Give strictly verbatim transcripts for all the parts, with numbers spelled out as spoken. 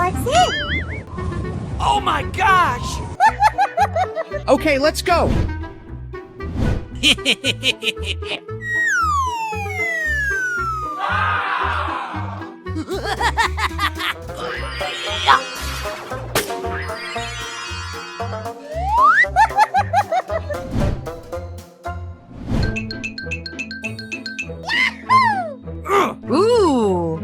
That's it. Oh my gosh! Okay, let's go. Ooh.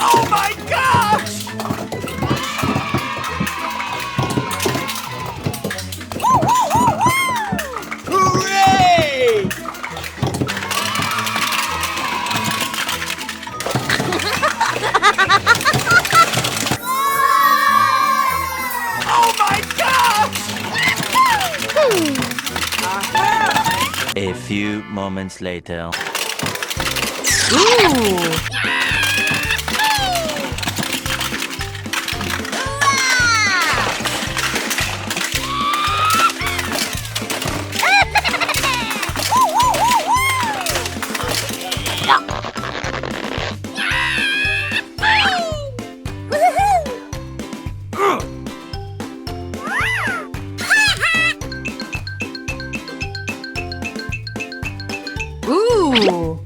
Oh my gosh! Hooray! Oh my gosh! A few moments later. Ooh. Ooh.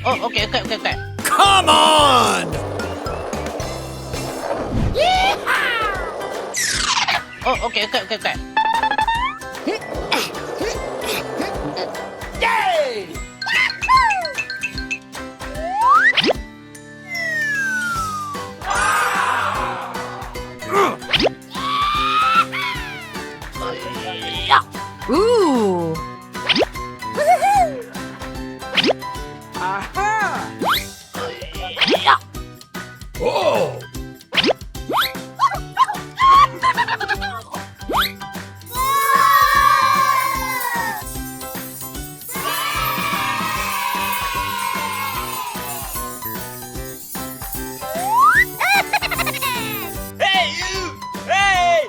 Oh, okay, okay, okay, okay. Come on! Oh, okay, okay, okay, okay. Yay! Ooh. Aha! Oh! Hey, you! Hey!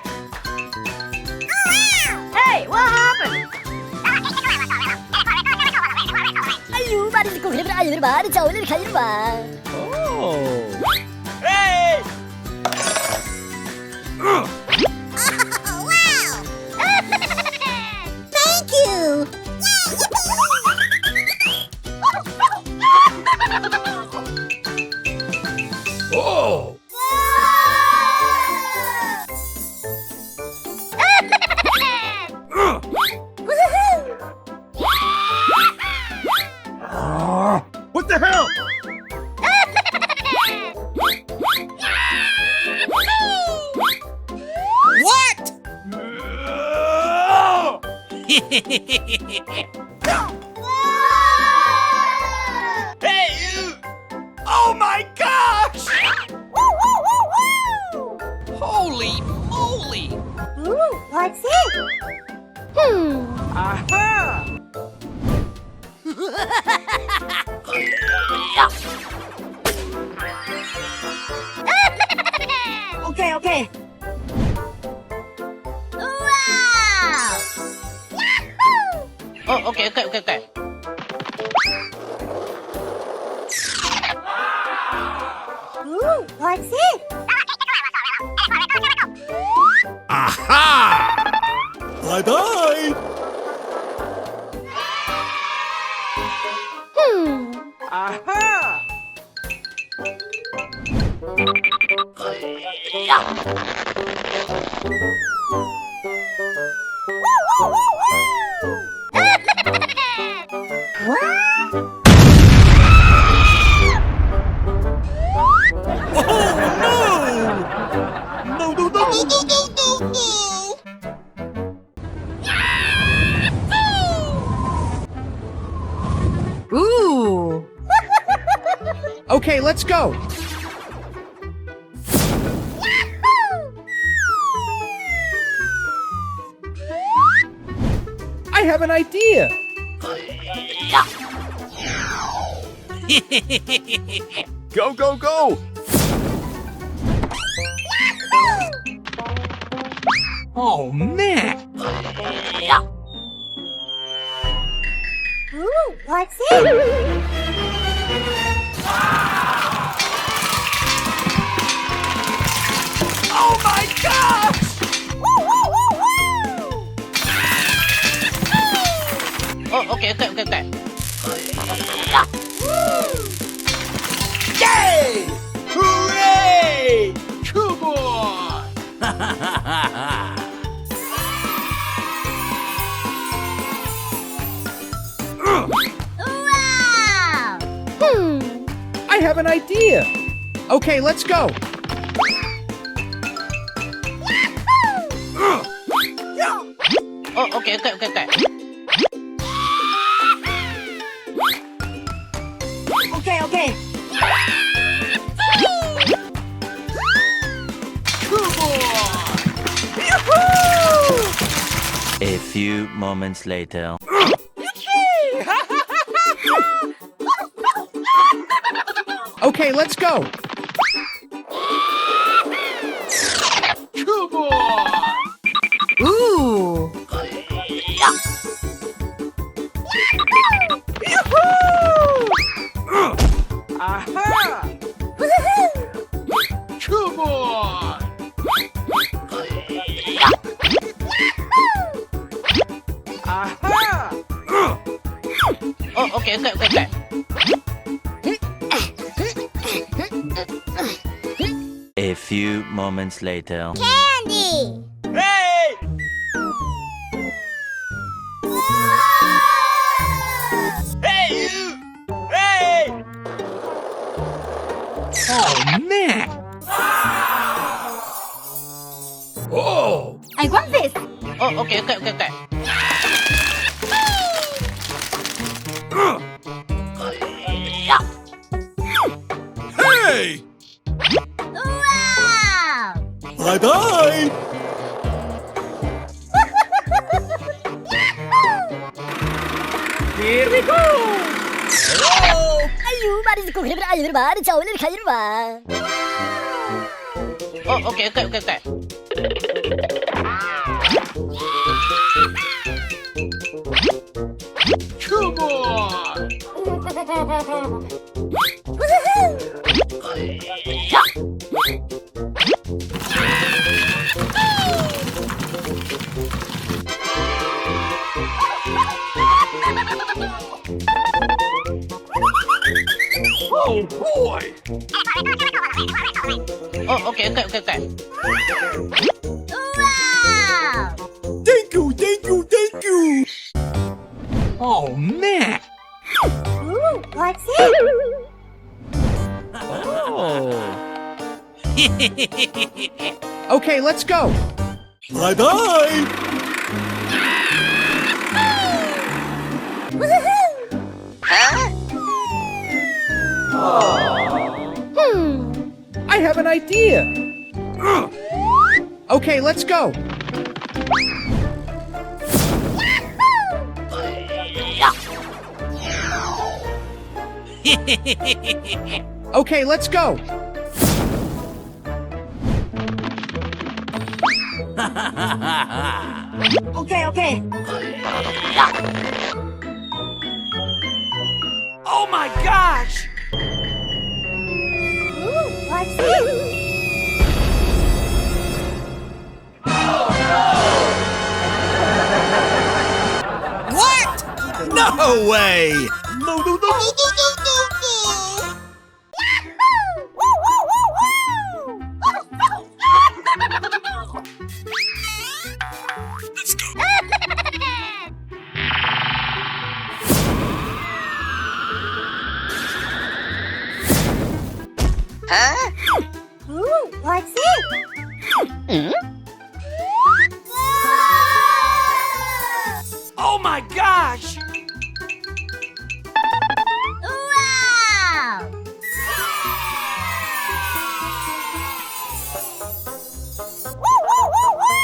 Hey, what happened? Ayu, bari ko khayr, ayu, bari chawle khayr ba. Oh. Hey! Wow! Thank you! Oh! What the hell? What? Hey, you! Oh my gosh! Holy moly! Ooh, what's it? Hmm. Aha! Okay, okay. Wow! Yahoo! Oh, okay, okay, okay, okay. Ooh, what's it? Aha! Bye-bye! Hmm. Aha! Oh, no! No, no, no, no, no, no, no, no! Ooh. Okay, let's go. I have an idea. Go, go, go! Oh, man! Ooh, what's it? Oh my gosh! Woo, woo, woo, woo! Oh, okay, okay, okay, okay. Yay! Hooray! Come on! Wow! Hmm. I have an idea. Okay, let's go. Oh, okay, okay, okay, okay. Okay, okay. Come on! Yoo-hoo! A few moments later. Okay, let's go. Come on! Ooh! Yoo-hoo! Aha! Woohoo! Come on! Aha! Oh, okay, okay, okay, okay. A few moments later. Candy! Hey! Hey, you! Hey! Oh, man! Oh! I want this! Oh, okay, okay, okay, okay. Hey! Wow! Bye-bye! Here we go! Hello! Ayu, bari ko khayr, ayu, bari chawle khayr ba. Oh, okay, okay, okay, okay. Come on! Oh, boy! Oh, okay, okay, okay, okay. Wow! Thank you, thank you, thank you! Oh, man! Ooh, what's it? Oh. Okay, let's go. Bye-bye. Woohoo! Huh? Hmm. I have an idea. Okay, let's go. Okay, let's go. Okay, okay. Oh my gosh! Ooh, what's this? What? No way! No, no, no. Let's go. Huh? Ooh, what's it? Hmm? Oh my gosh! Wow! Woo, woo, woo, woo!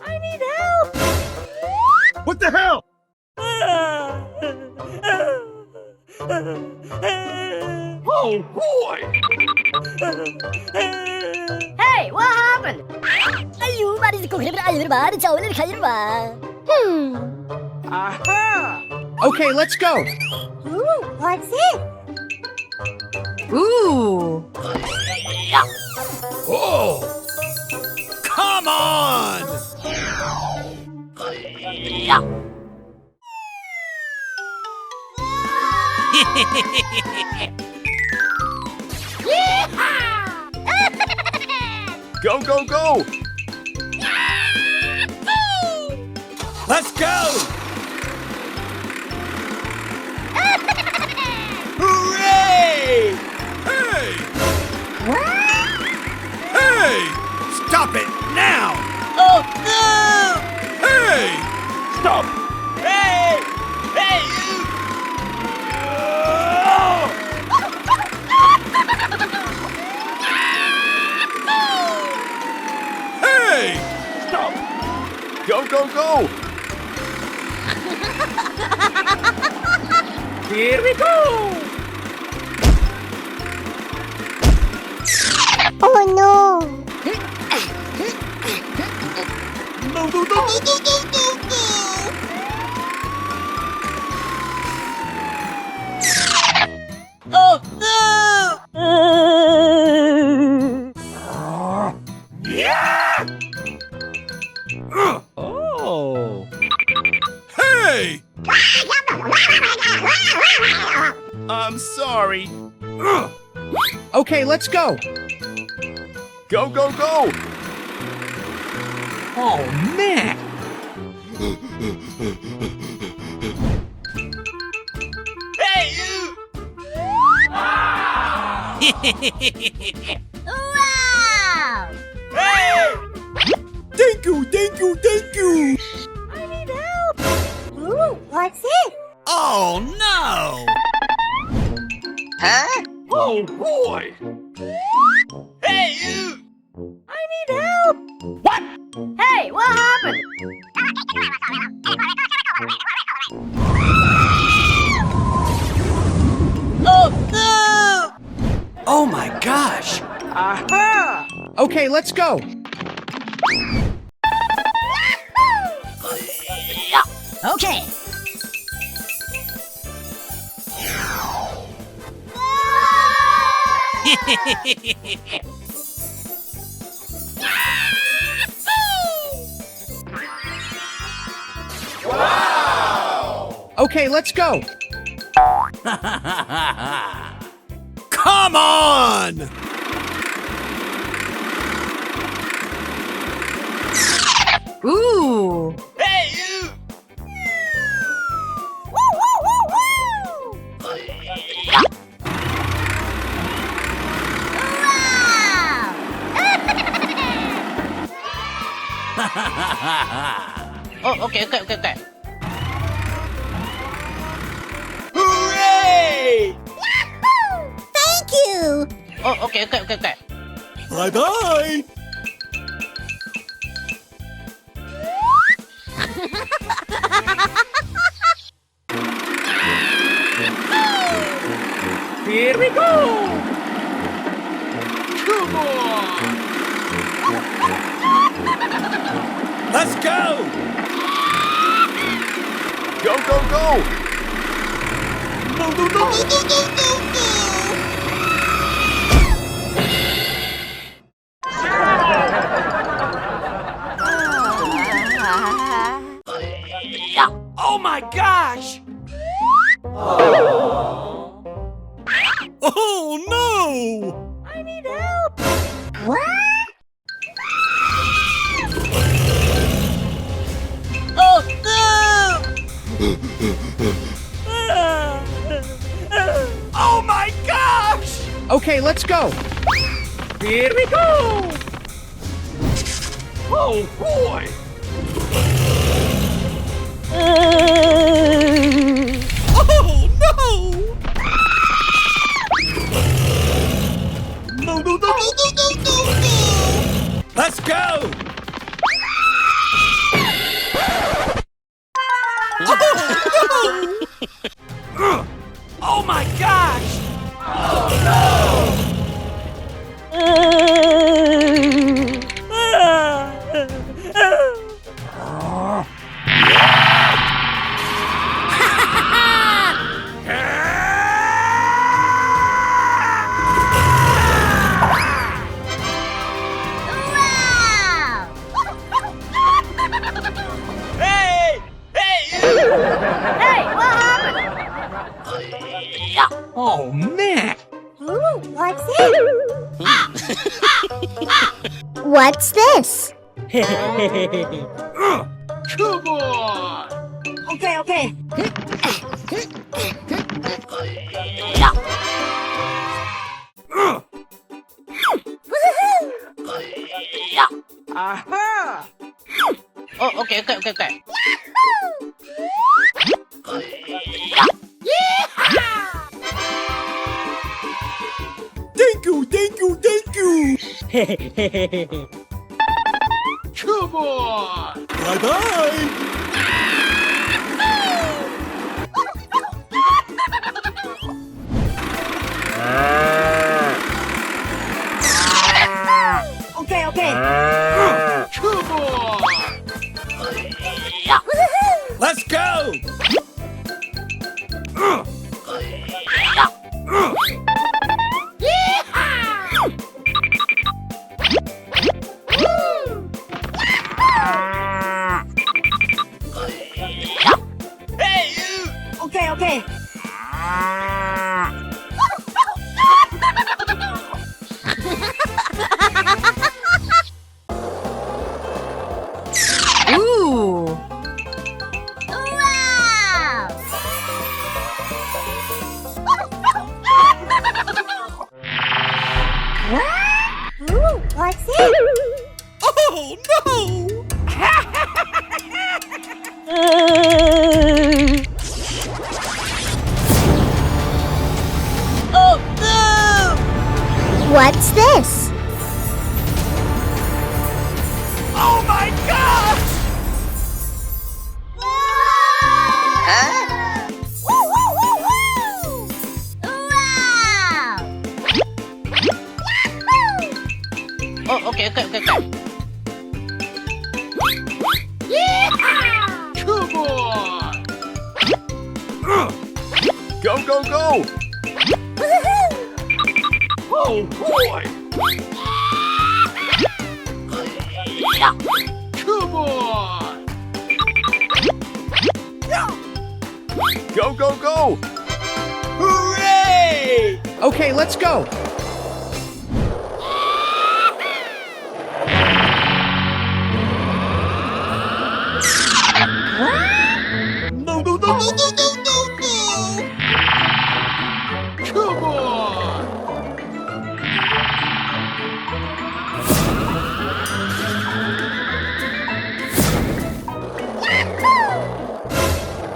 I need help! What the hell? Oh, boy! Hey, Hey, what happened? Ayu, mari ko khayr, ayu, mari ko khayr. Hmm. Aha! Okay, let's go. Ooh, what's it? Ooh. Oh! Come on! Go, go, go! Let's go! Hooray! Hey! Hey! Stop it now! Oh, no! Hey! Stop! Hey! Hey, you! Hey! Stop! Go, go, go! Here we go! Oh no! No, no, no, no, no, no, no! Oh, no! Yeah! Oh. Hey! I'm sorry. Okay, let's go. Go, go, go! Oh, man! Hey, you! Wow! Hey! Thank you, thank you, thank you! I need help! Ooh, what's it? Oh, no! Huh? Oh, boy! Hey, you! I need help! What? Hey, what happened? Oh, no! Oh my gosh! Aha! Okay, let's go! Okay. Wow! Okay, let's go. Come on! Ooh. Hey, you! Oh, okay, okay, okay, okay. Hooray! Yahoo! Thank you! Oh, okay, okay, okay, okay. Bye-bye! Here we go! Come on! Let's go! Go, go, go! No, no, no, no, no, no, no, no! Oh my gosh! Oh no! I need help! What? Oh no! Oh my gosh! Okay, let's go. Here we go. Oh boy. Oh no. No, no, no. Let's go. Oh, no! Oh my gosh! Oh, no! Oh, man. Ooh, what's it? What's this? Come on. Okay, okay. Aha! Oh, okay, okay, okay, okay. Thank you, thank you, thank you. Come on. Bye bye. Okay, okay. Come on. Let's go. Okay, okay. Ooh. Wow! Ooh, what's it? Oh, no! Oh, no! What's this? Oh my gosh! Huh? Woo, woo, woo, woo! Wow! Oh, okay, okay, okay, okay. Yeehaw! Come on! Go, go, go! Woohoo! Oh, boy! Come on! Go, go, go! Hooray! Okay, let's go! No, no, no! Come on!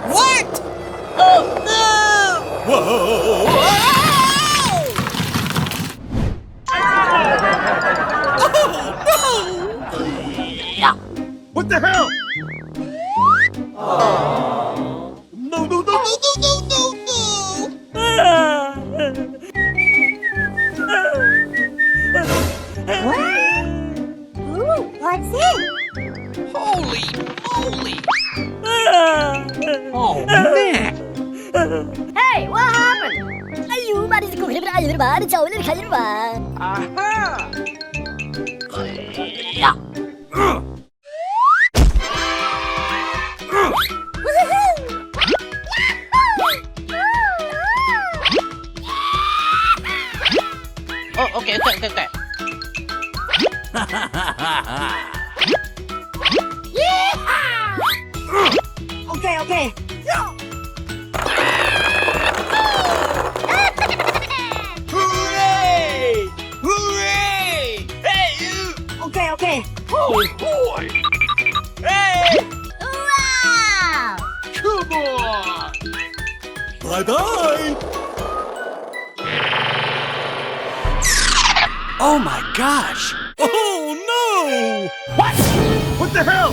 What? Oh, no! Whoa! Oh, no! What the hell? No, no, no! Ooh, what's it? Holy moly! Oh, man! Hey, what happened? Ayu, mari ku khayr, ayu, mari chawle khayr ba. Aha! Oh, okay, okay, okay, okay. Okay, okay. Hooray! Hooray! Hey, you! Okay, okay. Oh, boy! Hey! Wow! Come on! Bye-bye! Oh my gosh! Oh no! What? What the hell?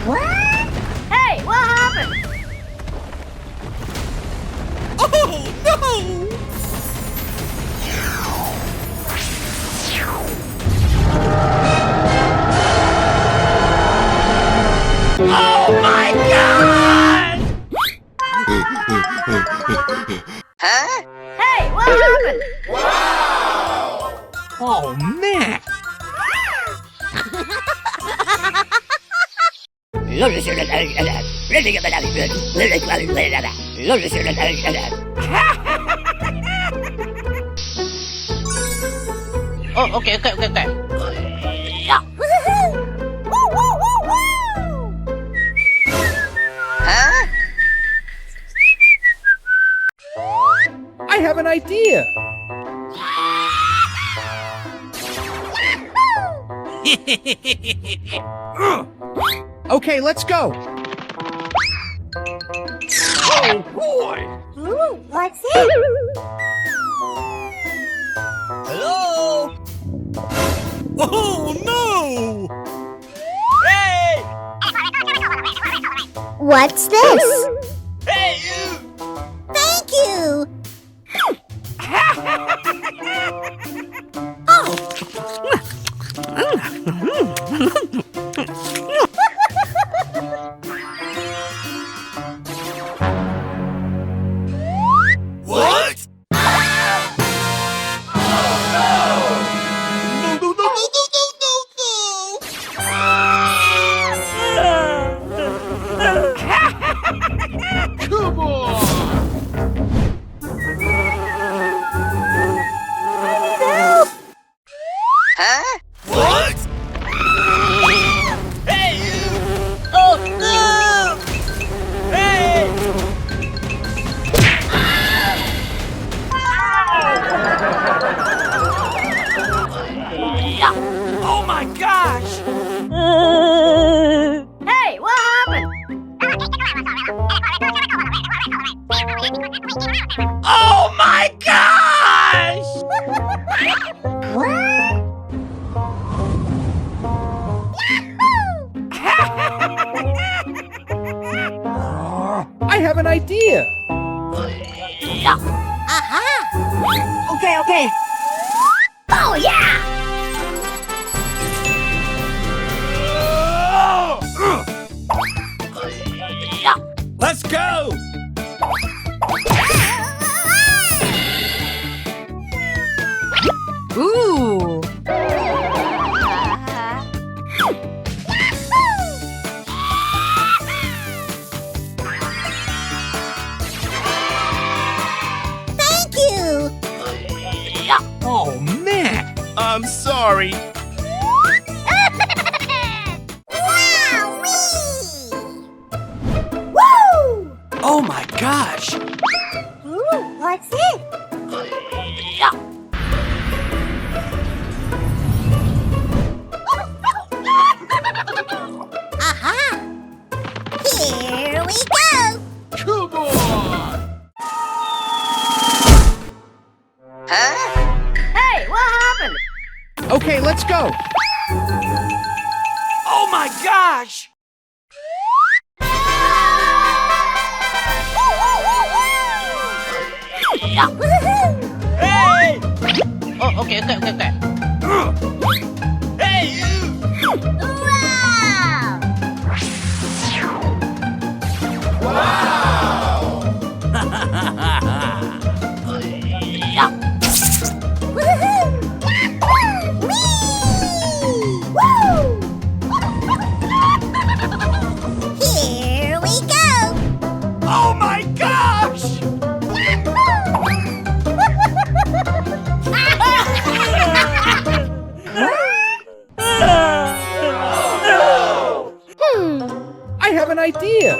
What? Hey, what happened? Oh, no! Oh my God! Huh? Hey, what happened? Oh, man! Oh, okay, okay, okay, okay. Huh? I have an idea. Okay, let's go. Oh, boy! Ooh, what's it? Hello? Oh, no! Hey! What's this? Hey, you! Thank you! Oh. What? Come on! Huh? What? Hey, you! Oh, no! Hey! Oh my gosh! Hey, what happened? Oh my gosh! What? I have an idea. Aha! Okay, okay. Oh, yeah! Let's go! Ooh. Thank you. Oh, man. I'm sorry. Wowee! Woo! Oh my gosh! Ooh, what's it? Aha! Here we go! Come on! Huh? Hey, what happened? Okay, let's go. Oh my gosh! Hey! Oh, okay, okay, okay, okay. Hey, you! Wow! Wow! Woohoo! Whee! Woo! Here we go! Oh my gosh! Hmm. I have an idea.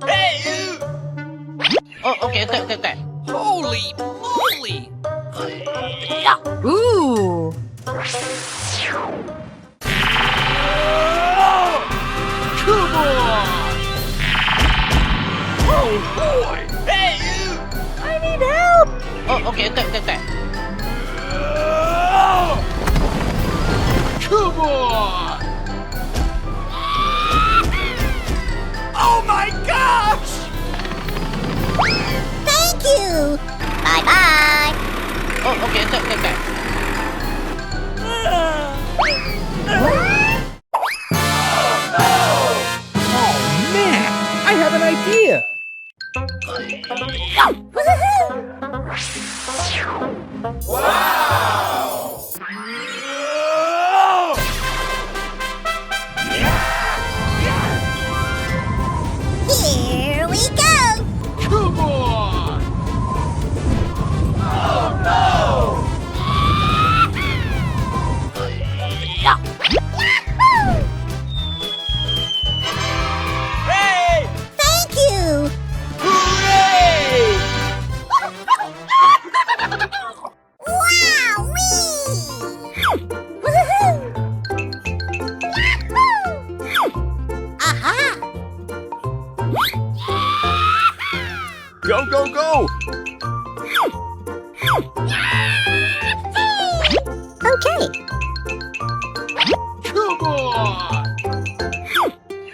Hey, you! Oh, okay, okay, okay, okay. Holy moly! Ooh. Come on! Oh, boy! Hey, you! I need help! Oh, okay, okay, okay, okay. Come on! Oh my gosh! Thank you! Bye-bye! Oh, okay, okay, okay, okay. Oh, man! I have an idea! Wow!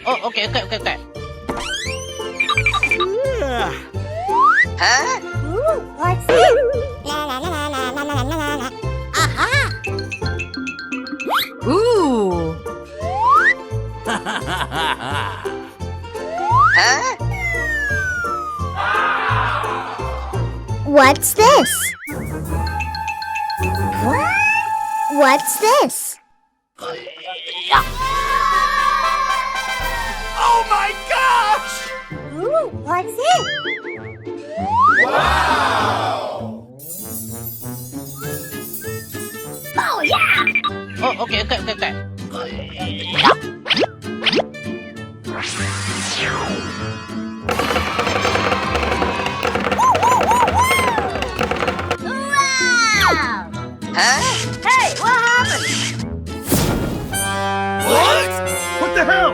Oh, okay, okay, okay, okay. Huh? Ooh, what's this? Aha! Ooh! Huh? What's this? What's this? Oh my gosh! Ooh, what's it? Wow! Oh, yeah! Oh, okay, okay, okay, okay. Wow! Huh? Hey, what happened? What? What the hell?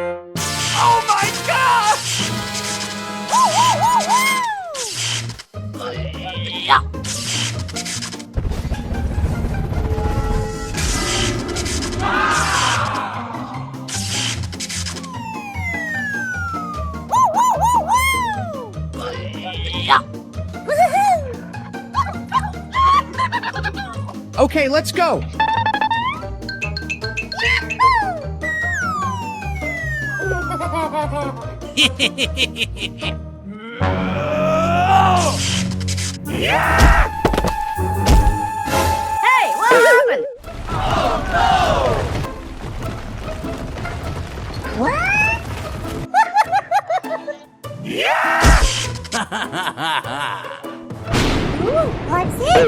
Oh my gosh! Okay, let's go. Hey, what happened? Oh, no! What? Yeah! Ooh, what's it?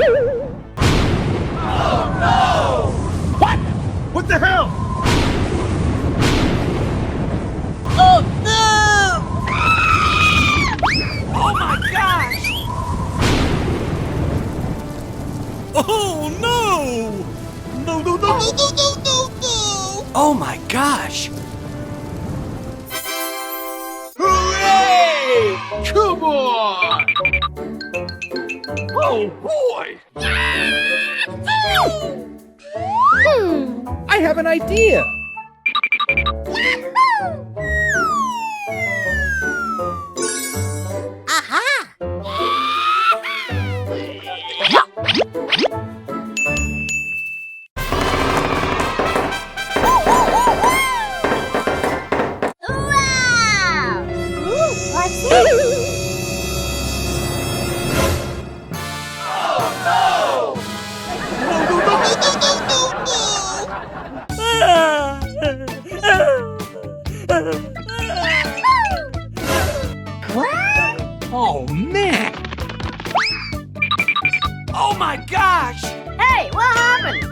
Oh, no! What? What the hell? Oh, no! Oh, my gosh! Oh, no! No, no, no, no! Oh, my gosh! Hooray! Come on! Oh, boy! Hmm. I have an idea! Aha! Wow! Ooh, what's this? Oh, no! No, no, no, no, no, no, no! What? Oh, man! Oh, my gosh! Hey, what happened?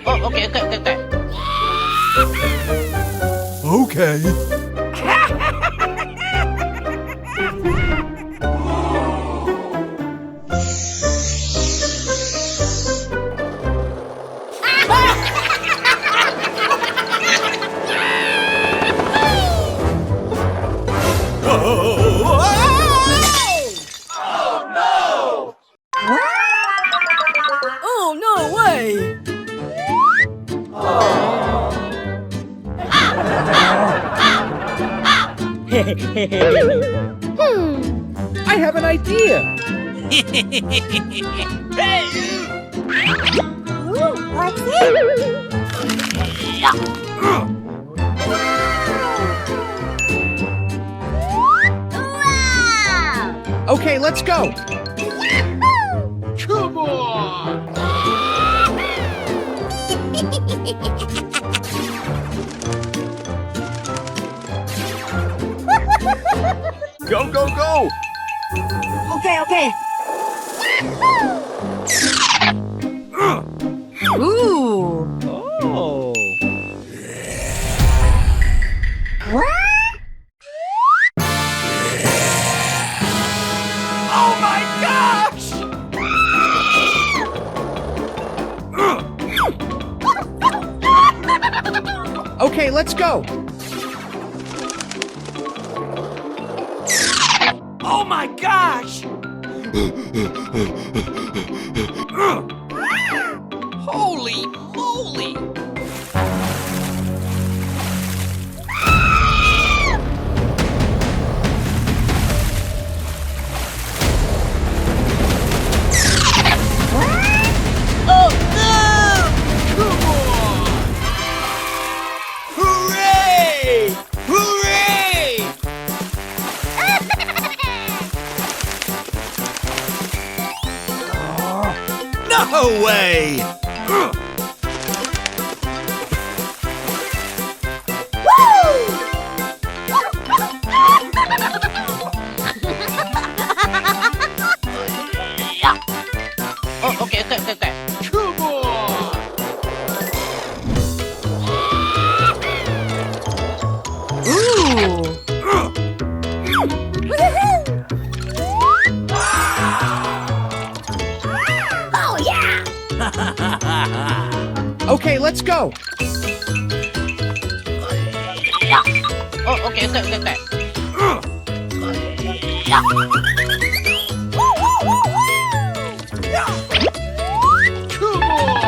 Oh, okay, okay, okay, okay. Okay. Oh, no! Oh, no way! Hmm. I have an idea! Hey, you! Ooh, what's it? Wow! Okay, let's go! Come on! Go, go, go! Okay, okay. Ooh. Oh. What? Oh my gosh! Okay, let's go. Oh my gosh! Holy moly! Oh no! Come on! Hooray! Hooray! No way! Oh, okay, okay, okay, okay. Come on! Ooh. Oh, yeah! Okay, let's go. Oh, okay, okay, okay, okay. Come on!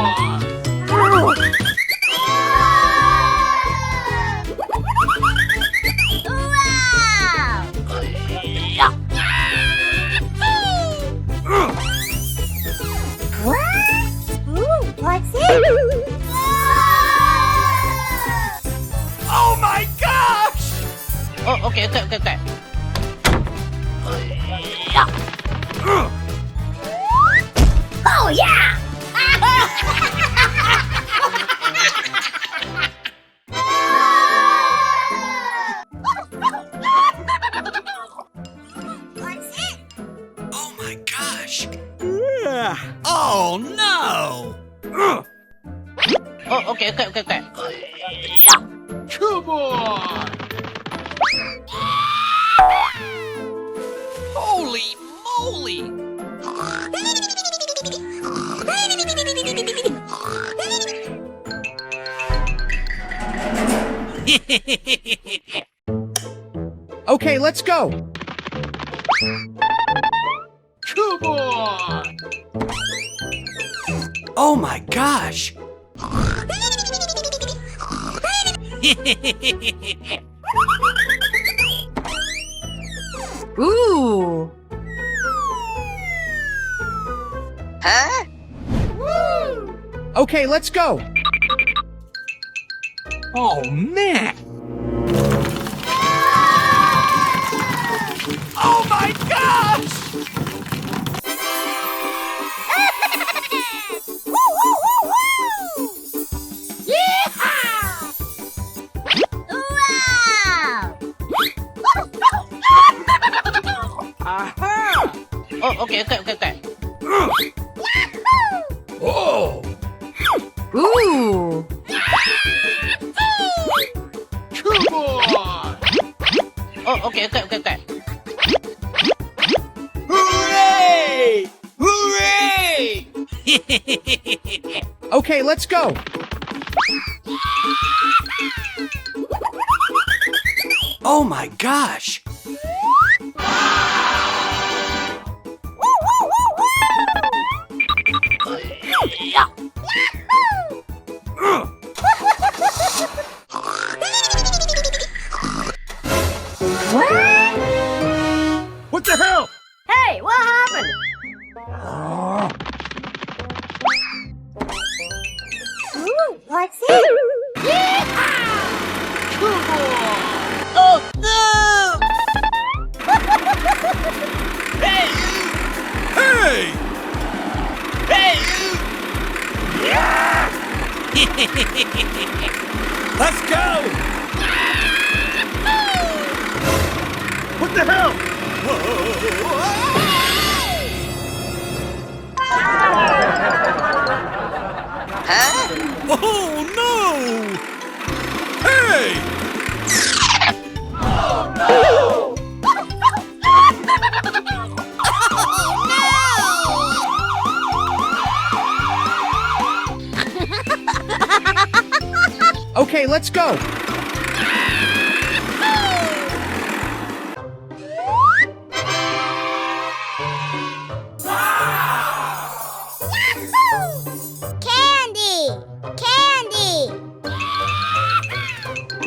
Wow! What? Ooh, what's it? Oh my gosh! Oh, okay, okay, okay, okay. Oh, yeah! What's it? Oh my gosh! Ugh. Oh no! Oh, okay, okay, okay, okay. Come on! Holy moly! Okay, let's go. Come on! Oh my gosh! Ooh. Huh? Okay, let's go. Oh, man. Oh my gosh! Woo, woo, woo, woo! Yeehaw! Wow! Aha! Oh, okay, okay, okay, okay. Yahoo! Oh! Ooh! Come on! Oh, okay, okay, okay, okay. Hooray! Hooray! Okay, let's go. Oh my gosh! What the hell? Hey, what happened? Ooh, what's it? Yeehaw! Come on! Oh, no! Hey, you! Hey! Hey, you! Yeah! Let's go! What the hell? Huh? Oh, no! Hey! Oh, no! Okay, let's go.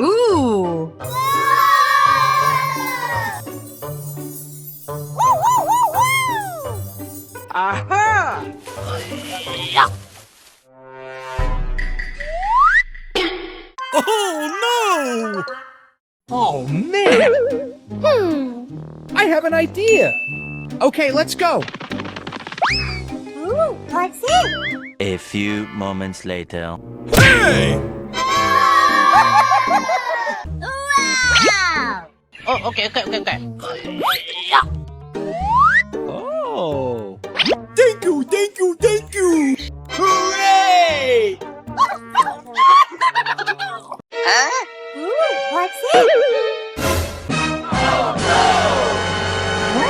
Ooh. Aha! Oh no! Oh man! Hmm. I have an idea. Okay, let's go. Ooh, what's it? A few moments later. Hey! Wow! Oh, okay, okay, okay, okay. Oh. Thank you, thank you, thank you. Hooray! Huh? Ooh, what's it? What?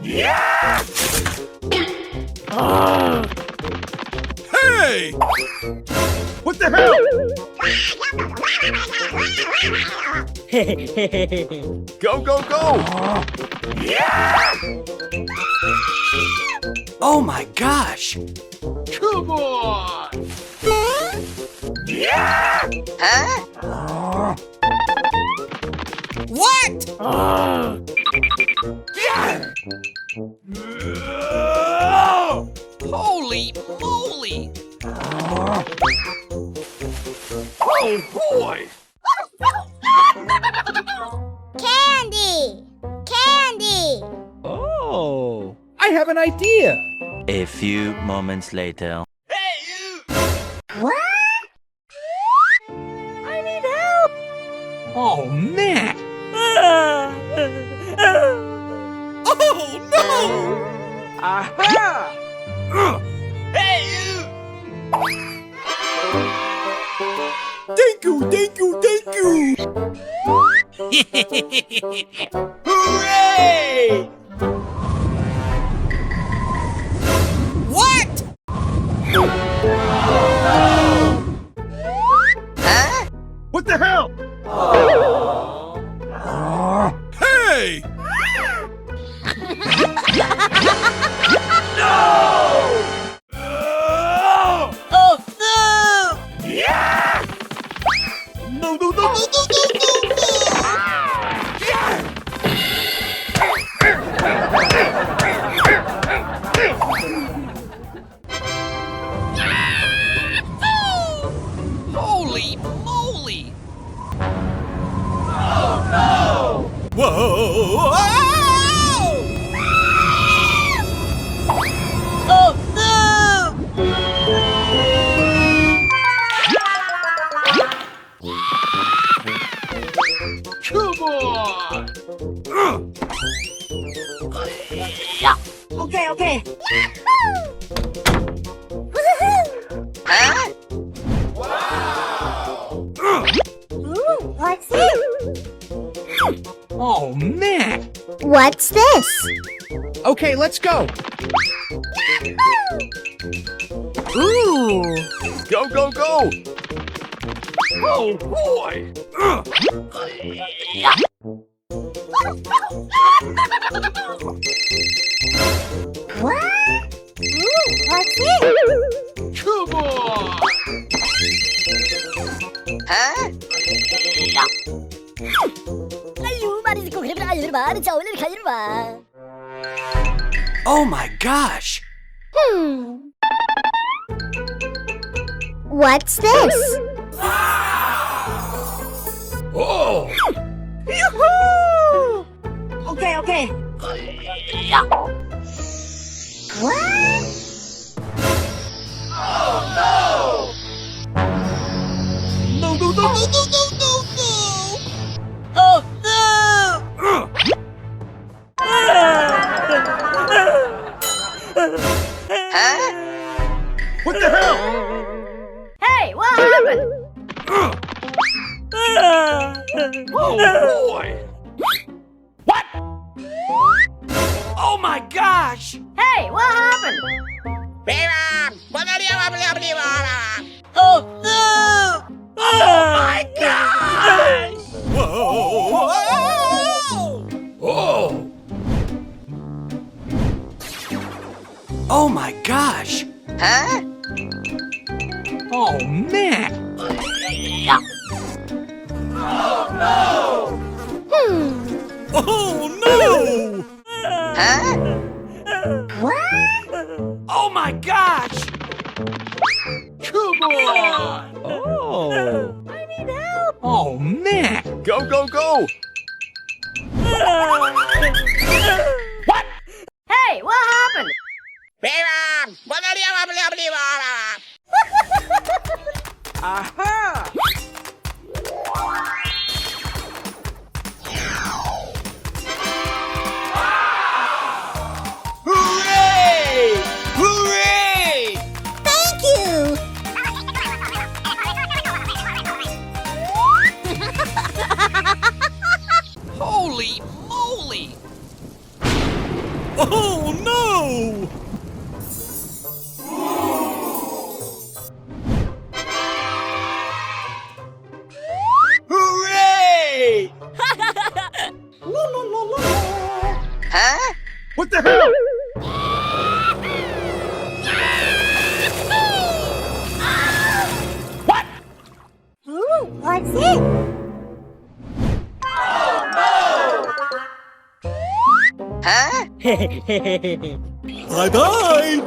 Yeah! Hey! What the hell? Go, go, go! Oh my gosh! Come on! Huh? What? Holy moly! Oh boy! Candy! Candy! Oh, I have an idea! A few moments later. Hey, you! What? I need help! Oh, man! Oh, no! Aha! Hey, you! Thank you, thank you, thank you! Hooray! What? Huh? What the hell? Hey! No! Oh, no! Yeah! No, no, no, no! Holy moly! Oh, no! Whoa! Oh, no! Come on! Okay, okay. Huh? Wow! Ooh, what's it? Oh, man! What's this? Okay, let's go. Ooh. Go, go, go! Oh, boy! What? Ooh, what's it? Come on! Huh? Oh my gosh! Hmm. What's this? Oh! Yoo-hoo! Okay, okay. What? Oh, no! No, no, no! Oh, no! Huh? What the hell? Hey, what happened? Oh, boy! What? Oh my gosh! Hey, what happened? Oh, no! Oh my gosh! Whoa! Oh! Oh my gosh! Huh? Oh, man! Hmm. Oh, no! Huh? What? Oh, my gosh! Come on! Oh. I need help! Oh, man! Go, go, go! What? Hey, what happened? Aha! Hooray! Hooray! Thank you! Holy moly! Oh, no! Hooray! Huh? What the hell? What? Ooh, what's it? Huh? Bye-bye!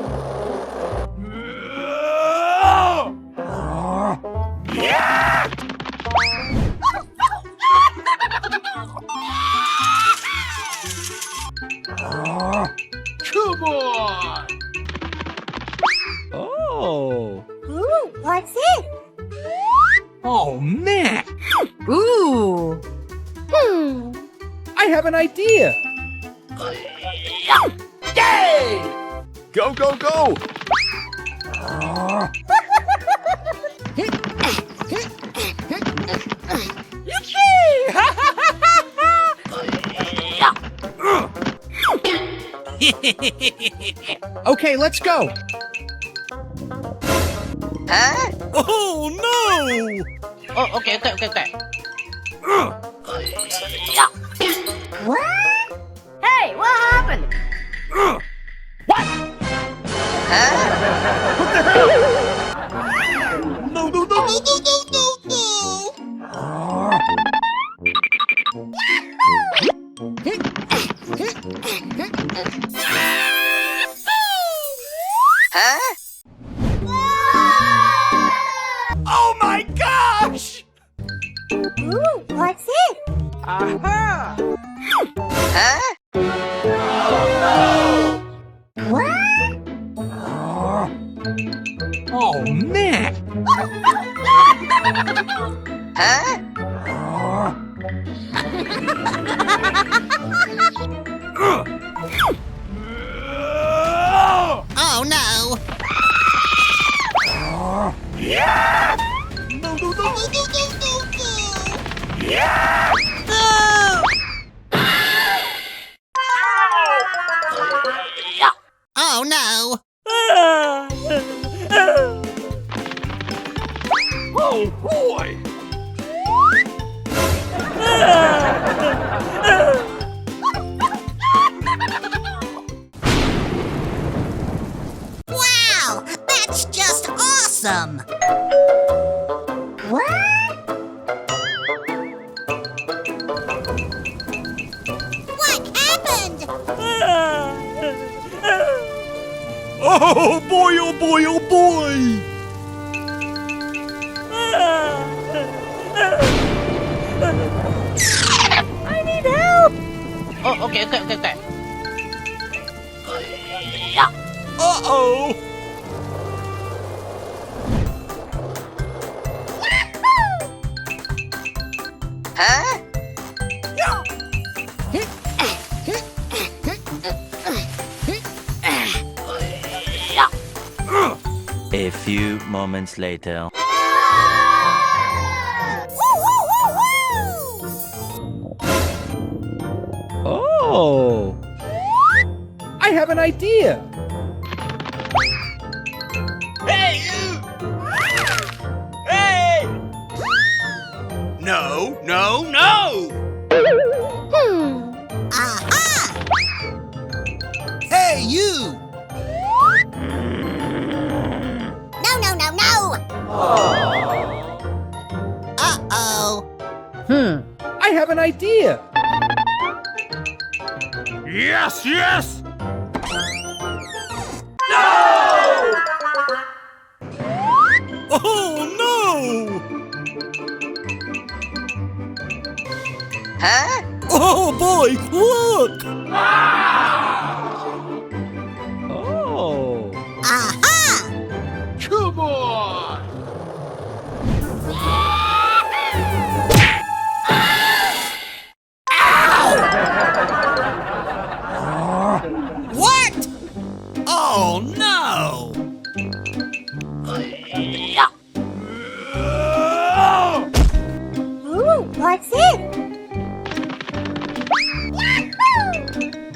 Come on! Oh. Ooh, what's it? Oh, man. Ooh. Hmm. I have an idea. Yay! Go, go, go! Okay, let's go. Huh? Oh, no! Oh, okay, okay, okay, okay. What? Hey, what happened? What? Huh? What the hell? No, no, no, no! Huh? Oh my gosh! Ooh, what's it? Aha! Huh? What? Oh, man! Huh? Oh, no! Yeah! No, no, no, no! Yeah! Oh, no! Oh, boy! Wow, that's just awesome! What? What happened? Oh boy, oh boy, oh boy! I need help! Oh, okay, okay, okay, okay. Uh-oh! Huh? A few moments later. Oh! I have an idea! Hey, you! Hey! No, no, no! Hmm. Aha! Hey, you! No, no, no, no! Uh-oh. Hmm. I have an idea. Yes, yes. No! Oh, no! Huh? Oh, boy, look! Oh. Aha! Come on! Ow! What? Oh, no! Ooh, what's it?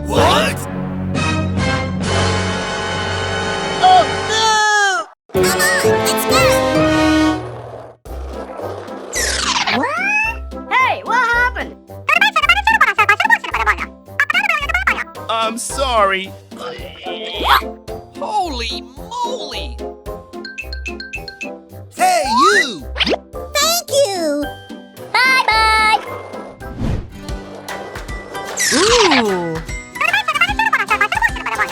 What? Oh, no! Come on, let's go! What? Hey, what happened? I'm sorry. Holy moly! Hey, you! Thank you! Bye-bye! Ooh! Okay!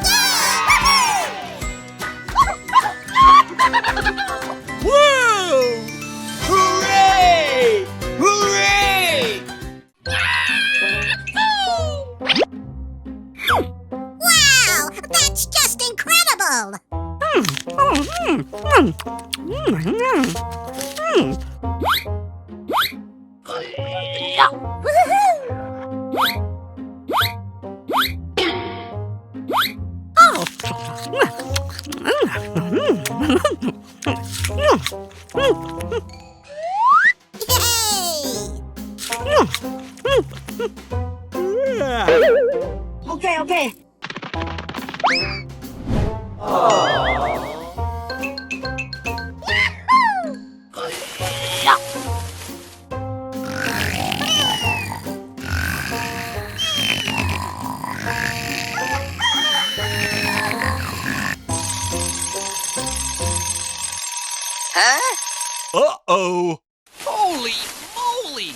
Yay! Woohoo! Woo! Hooray! Hooray! Wow, that's just incredible! Woohoo! Yay! Okay, okay. Huh? Uh-oh. Holy moly!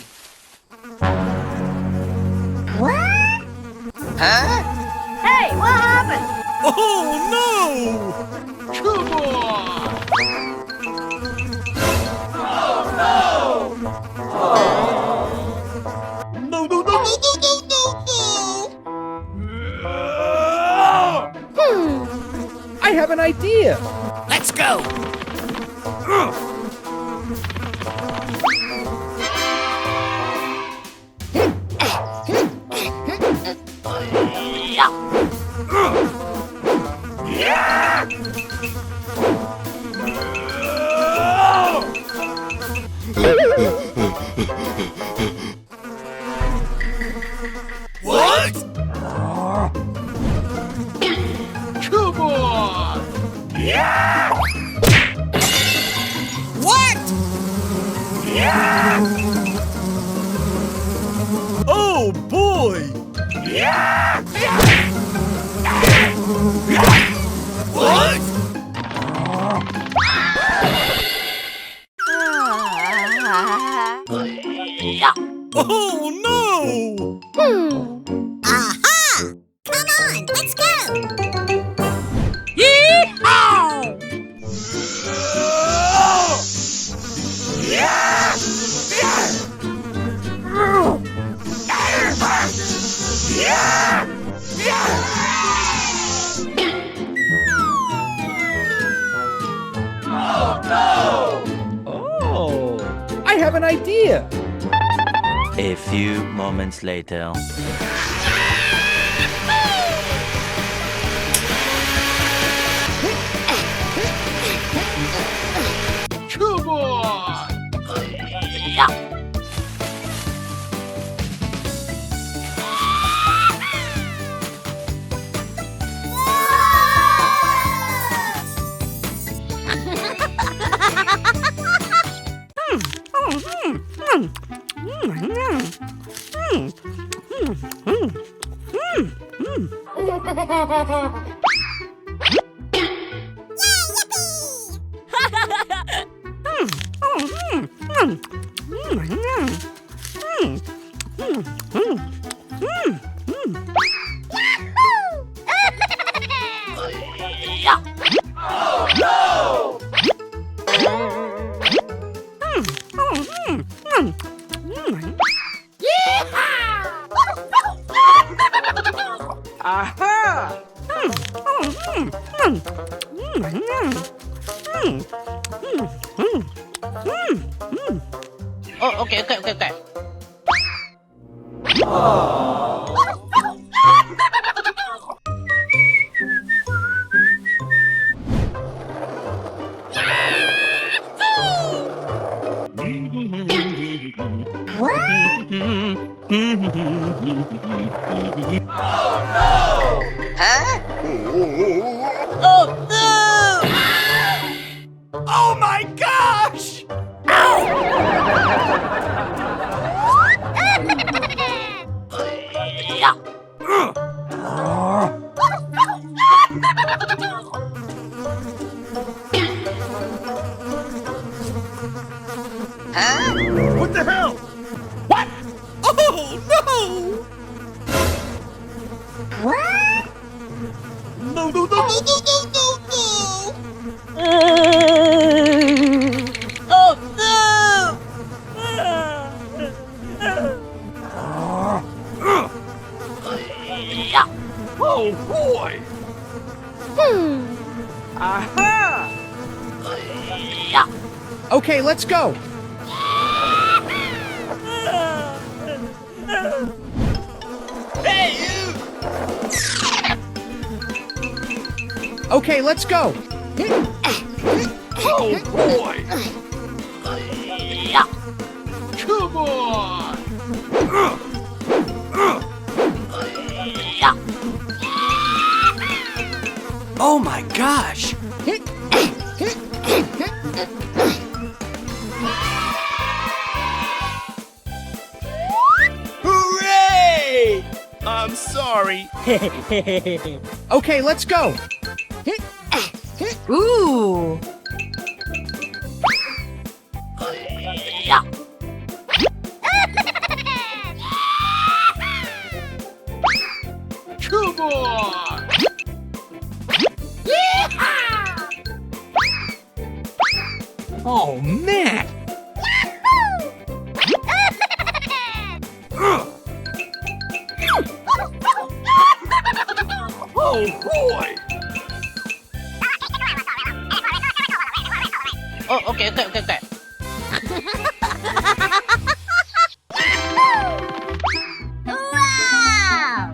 What? Huh? Hey, what happened? Oh, no! Come on! Oh, no! Oh. No, no, no! Hmm. I have an idea. Let's go. What? Come on! Yeah! What? Yeah! Oh, boy! Yeah! What? Oh, no! Hmm. Aha! Come on, let's go! Yee-haw! Oh, no! Oh, I have an idea. A few moments later. Come on! Yay, yippee! Mm. Mm. Mm. Oh, okay, okay, okay, okay. Huh? Oh, no! Oh my gosh! Ow! Huh? What the hell? What? Oh, no! What? No, no, no, no, no, no, no, no! Oh, no! Oh, boy! Hmm. Aha! Okay, let's go. Hey, you! Okay, let's go. Oh, boy! Come on! Oh my gosh! Hooray! I'm sorry. Okay, let's go. Ooh. Come on! Yeehaw! Oh, man! Oh, boy! Oh, okay, okay, okay, okay. Wow!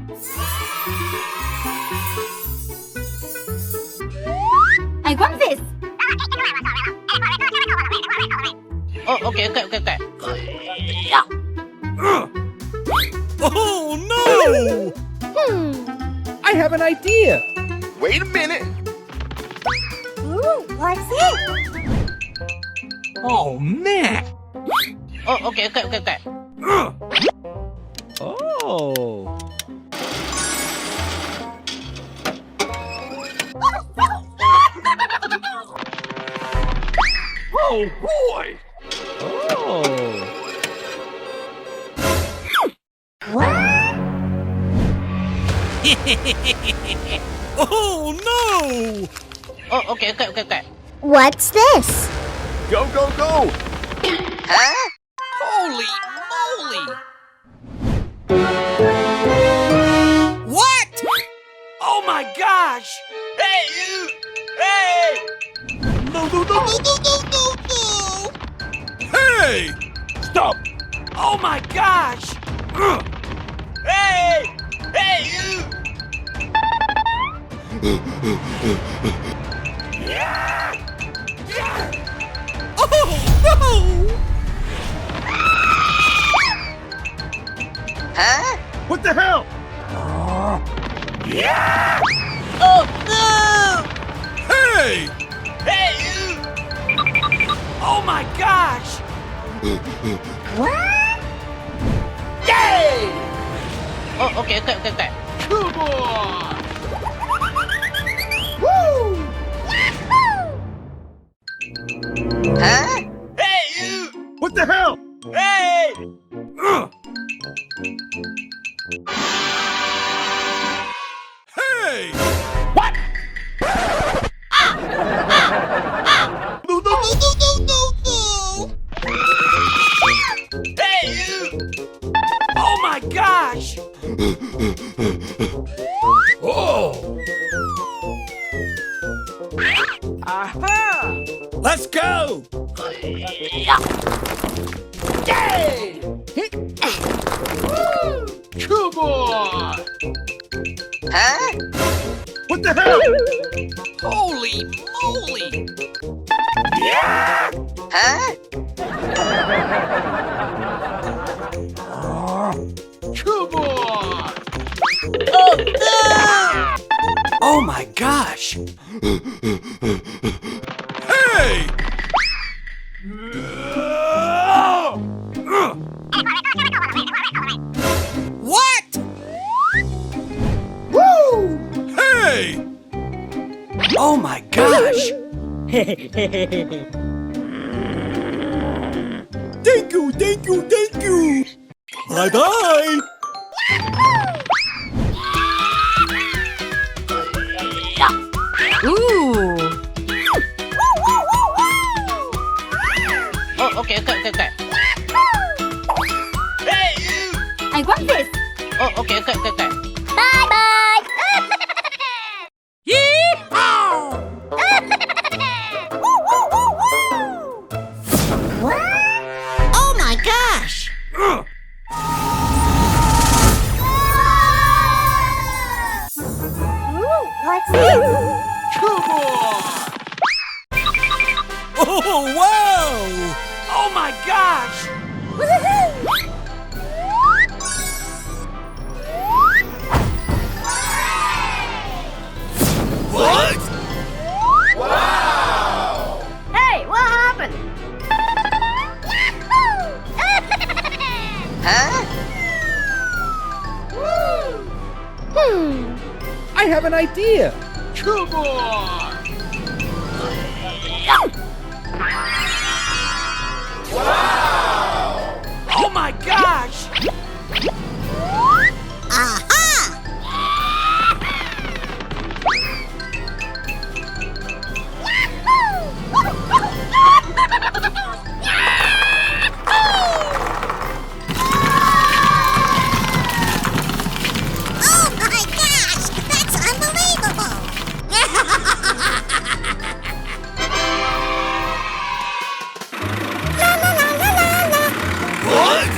I want this! Oh, okay, okay, okay, okay. Oh, no! Hmm. I have an idea! Wait a minute! Ooh, what's it? Oh, man! Oh, okay, okay, okay, okay. Oh. Oh, boy! Oh. What? Oh, no! Oh, okay, okay, okay, okay. What's this? Go, go, go! Huh? Holy moly! What? Oh my gosh! Hey, you! Hey! No, no, no, no, no, no, no, no! Hey! Stop! Oh my gosh! Hey! Hey, you! Oh, no! Huh? What the hell? Oh, no! Hey! Hey, you! Oh my gosh! What? Yay! Oh, okay, okay, okay, okay. Come on! Woo! Yahoo! Huh? Hey, you! What the hell? Hey! Ugh! Hey! What? No, no, no, no, no, no, no! Hey, you! Oh my gosh! Oh! Aha! Let's Go! Yay! Come on! Huh? What the hell? Holy moly! Huh? Come on! Oh, no! Oh my gosh! Hey! What? Woo! Hey! Oh my gosh! Thank you, thank you, thank you! Bye bye! Ooh. Oh, okay, okay, okay, okay. Hey, you! I want this. Oh, okay, okay, okay, okay. Bye bye. Yeehaw! Woo, woo, woo, woo! What? Oh my gosh! Ooh, what's this? Come on! Oh, wow! Oh my gosh! Woohoo! What? Wow! Hey, what happened? Huh? Hmm. I have an idea. Come on! Wow! Oh my gosh! Aha! Oh my gosh! That's unbelievable! La, la, la, la, la, la. What?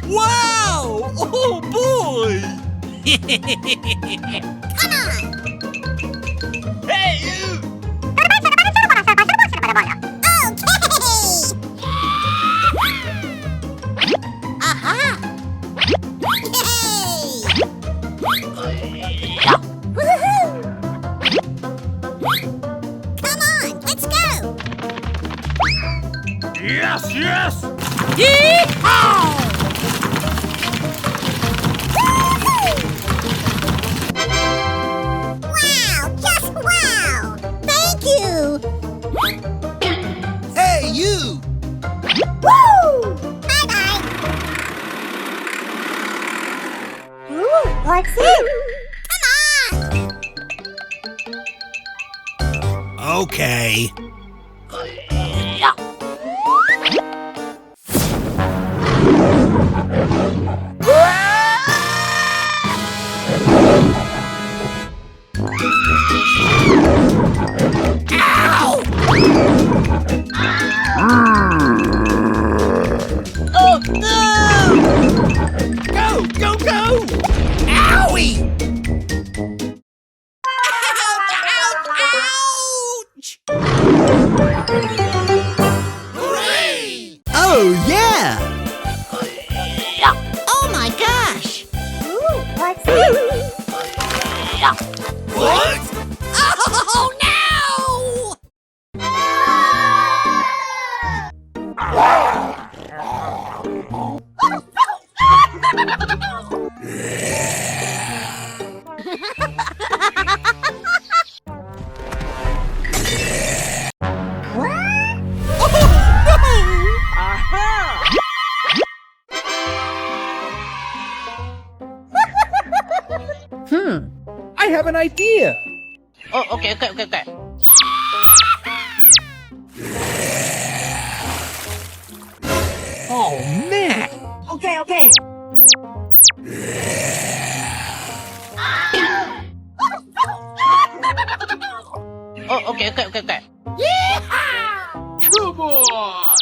Wow! Oh, boy! Come on! Hey, you! Okay! Aha! Yay! Woohoo! Come on, let's go! Yes, yes! Yeehaw! Woohoo! Wow, just wow! Thank you! Hey, you! Woo! Bye-bye! Ooh, what's it? Come on! Okay. Ow! Oh, no! Go, go, go! Owie! Ouch, ouch, ouch! Hooray! Oh, yeah! Oh my gosh! Ooh, what's this? What? Oh, no! Hmm, I have an idea. Oh, okay, okay, okay, okay. Oh, man. Okay, okay. Oh, Okay, okay, okay, okay. Yeehaw! Come on!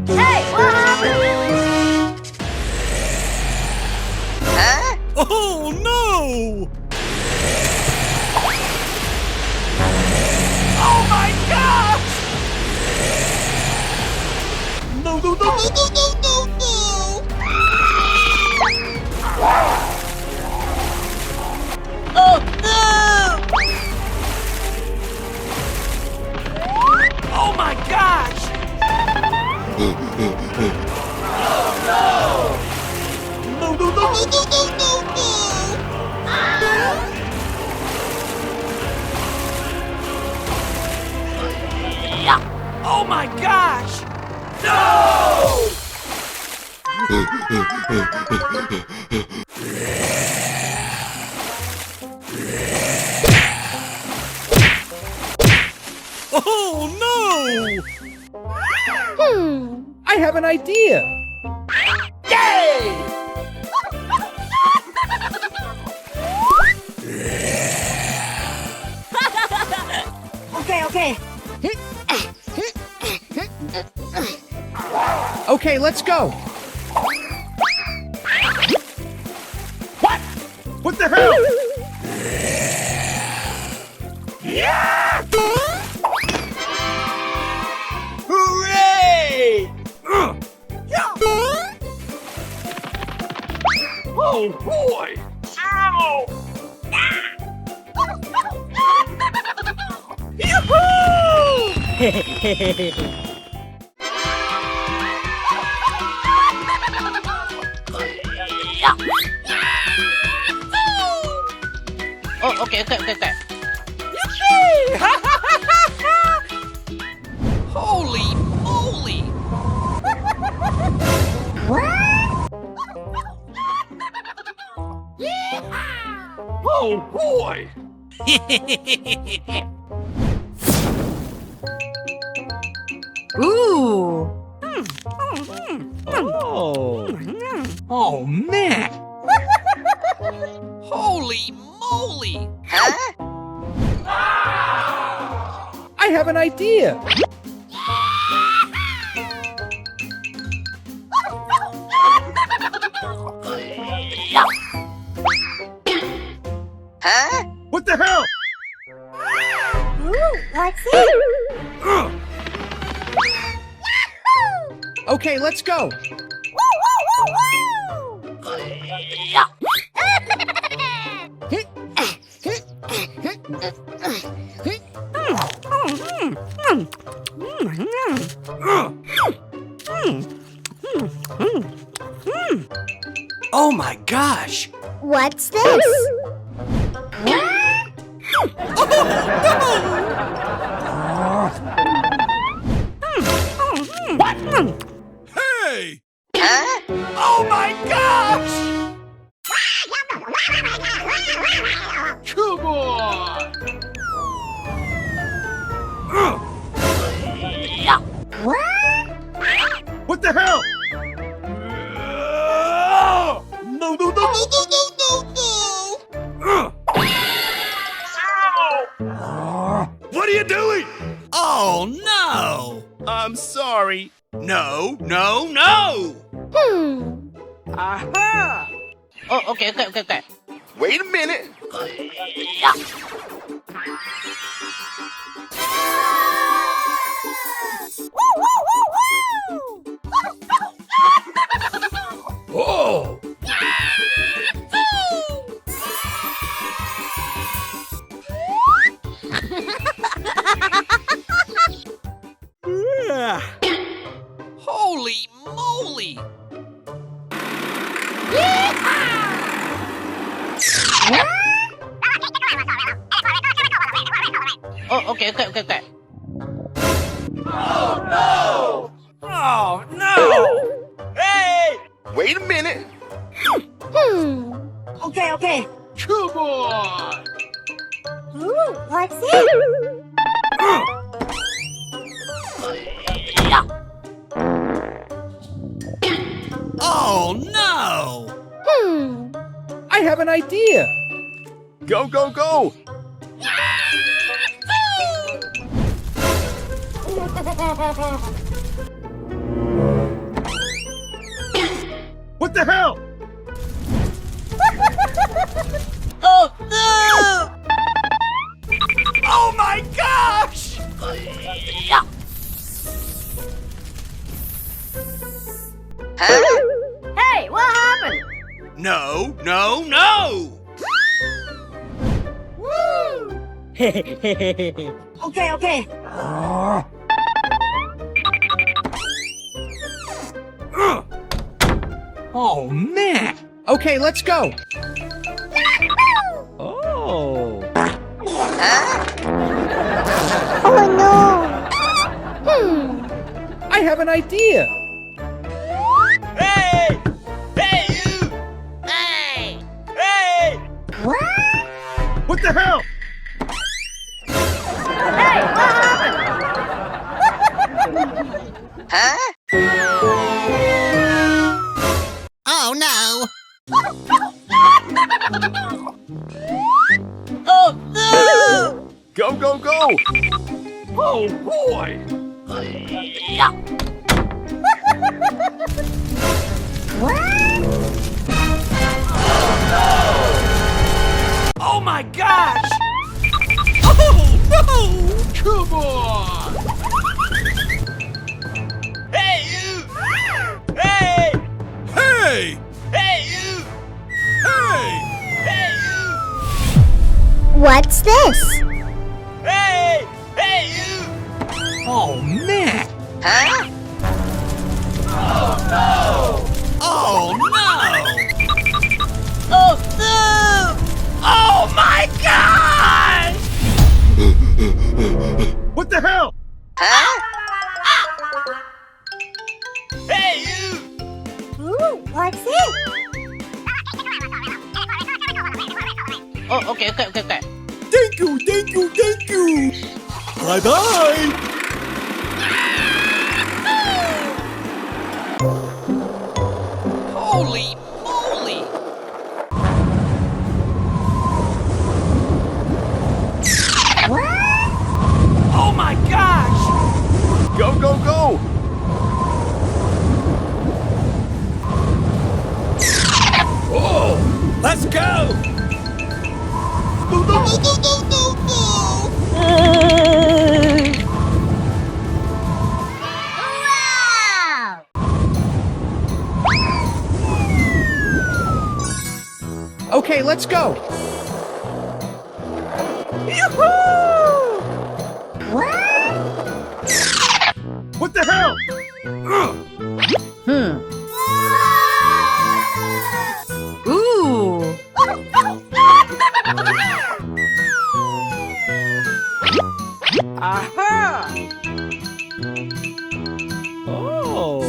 Hey, what happened? Huh? Oh, no! Oh my gosh! No, no, no, no, no, no, no, no! Oh, no! Oh my gosh! No, no, no, no, no, no, no! Oh my gosh! No! Oh, no! Hmm. I have an idea! Yay! Okay, okay. Okay, let's go. What? What the hell? Yeah! Hooray! Oh boy! Ow! Yoo-hoo! Oh, okay, okay, okay, okay. Yippee! Holy moly! What? Yeehaw! Oh boy! Ooh. Oh. Oh, man. Holy moly. Huh? I have an idea. Huh? What the hell? Ooh, what's it? Okay, let's go. Woo, woo, woo, woo! Oh my gosh! What's this? What? Hey! Huh? Oh my gosh! Come on! What? What the hell? No, no, no, no, no, no, no! What are you doing? Oh, no! I'm sorry. No, no, no! Hmm. Aha! Oh, okay, okay, okay, okay. Wait a minute. Oh! Holy moly! Oh, okay, okay, okay, okay. Oh, no! Oh, no! Hey! Wait a minute. Hmm. Okay, okay. Come on! Ooh, what's it? Oh, no! Hmm. I have an idea! Go, go, go! What the hell? Oh, no! Oh my gosh! Huh? Hey, what happened? No, no, no! Woo! Okay, okay. Oh, man. Okay, let's go. Oh. Oh, no. Hmm. I have an idea. Hey! Hey, you! Hey! Hey! What? What the hell? Hey, what happened? Huh? Oh, no! Oh, no! Go, go, go! Oh, boy! What? Oh, no! Oh, my gosh! Oh, no! Come on! Hey, you! Hey! Hey! Hey, you! Hey! Hey, you! What's this? Hey! Hey, you! Oh, man! Huh? Oh, no! Oh, no! Oh, no! Oh, my God! What the hell? Huh? Hey, you! Ooh, what's it? Oh, okay, okay, okay, okay. Thank you, thank you, thank you. Bye-bye. Holy moly! What? Oh my gosh! Go, go, go! Oh, let's go! No, no, no, no, no, no, no! Wow! Okay, let's go. Yoo-hoo! What? What the hell? Hmm. Ooh. Aha. Oh.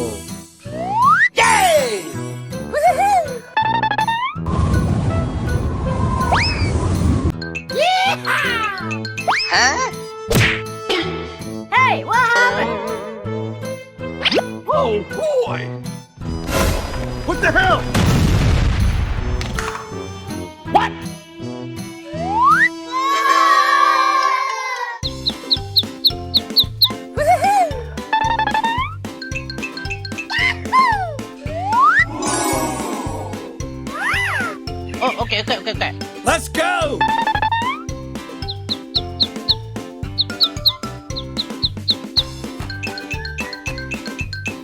Yay! Woohoo! Yeehaw! Huh? Hey, what happened? Oh, boy! What the hell? What? Oh, okay, okay, okay, okay. Let's go!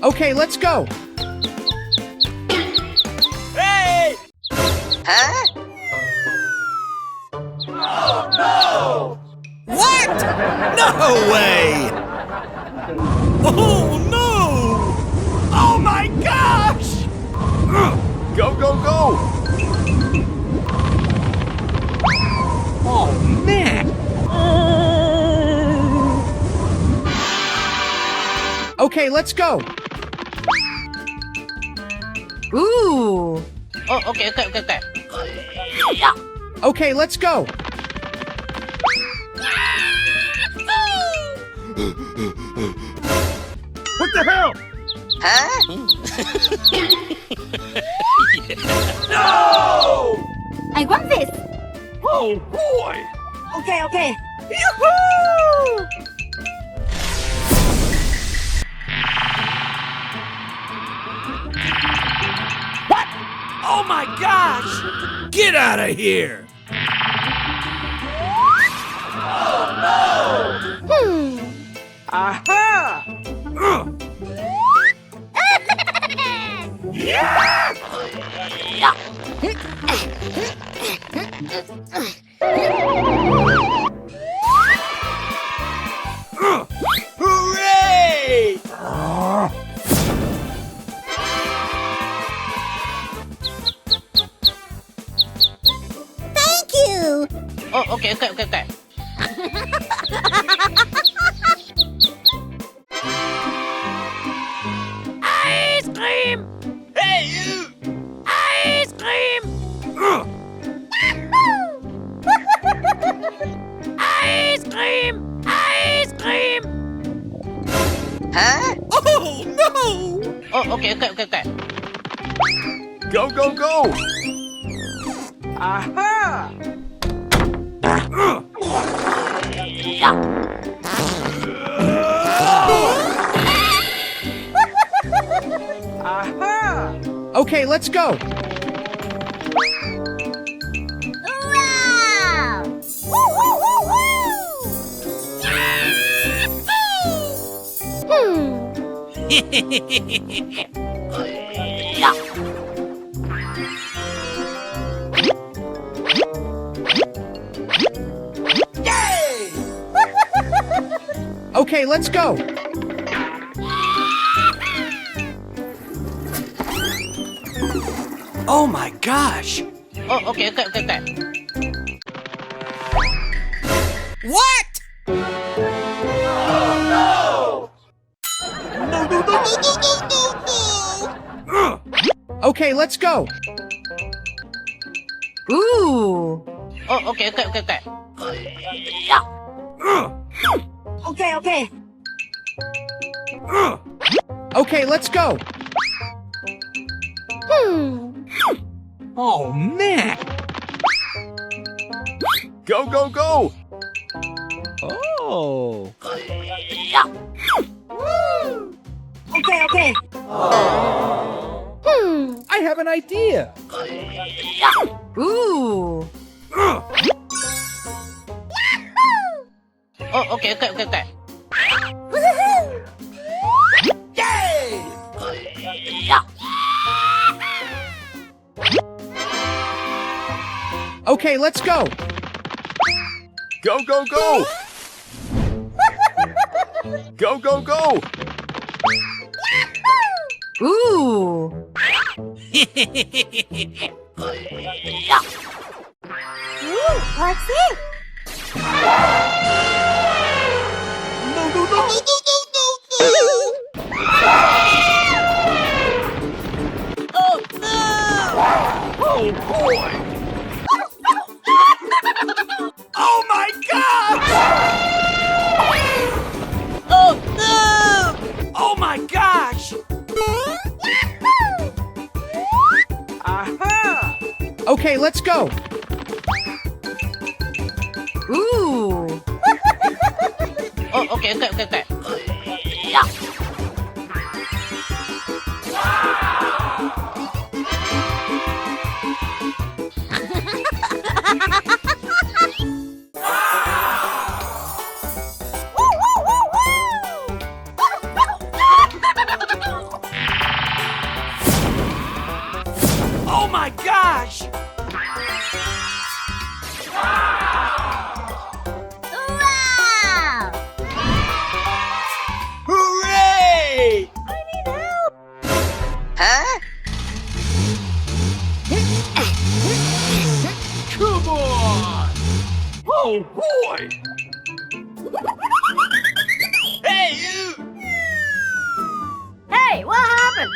Okay, let's go! Hey! Huh? Oh, no! What? No way! Oh, no! Oh, my gosh! Go, go, go! Oh, man! Okay, let's go! Ooh! Oh, okay, okay, okay, okay. Okay, let's go. What the hell? Huh? No! Oh boy! Okay, okay. Yoo-hoo! What? Oh my gosh! Get out of here! Hmm. Aha! Hooray! Thank you! Oh, okay, okay, okay, okay. Ice cream! Hey, you! Ice cream! Ice cream! Ice cream! Huh? Oh, no! Oh, okay, okay, okay, okay. Go, go, go! Aha! Aha! Okay, let's go. Wow! Woo, woo, woo, woo! Hmm. Okay, let's go. Oh my gosh. Oh, okay, okay, okay, okay. What? Oh, no! No, no, no, no, no, no, no, no! Okay, let's go. Ooh. Oh, okay, okay, okay, okay. Okay, okay. Okay, let's go. Hmm. Oh, man. Go, go, go. Oh. Okay, okay. Hmm. I have an idea. Ooh. Oh, okay, okay, okay, okay. Woohoo! Yay! Okay, let's go. Go, go, go. Go, go, go. Ooh. Ooh, what's it? No, no, no, no, no, no, no, no! Oh, no! Oh, boy! Oh, my God! Oh, no! Oh, my gosh! Aha! Okay, let's go. Ooh. Oh, okay, okay, okay, okay. Oh my gosh! Wow! Hooray! I need help! Huh? Come on! Oh, boy! Hey, you! Hey, what happened?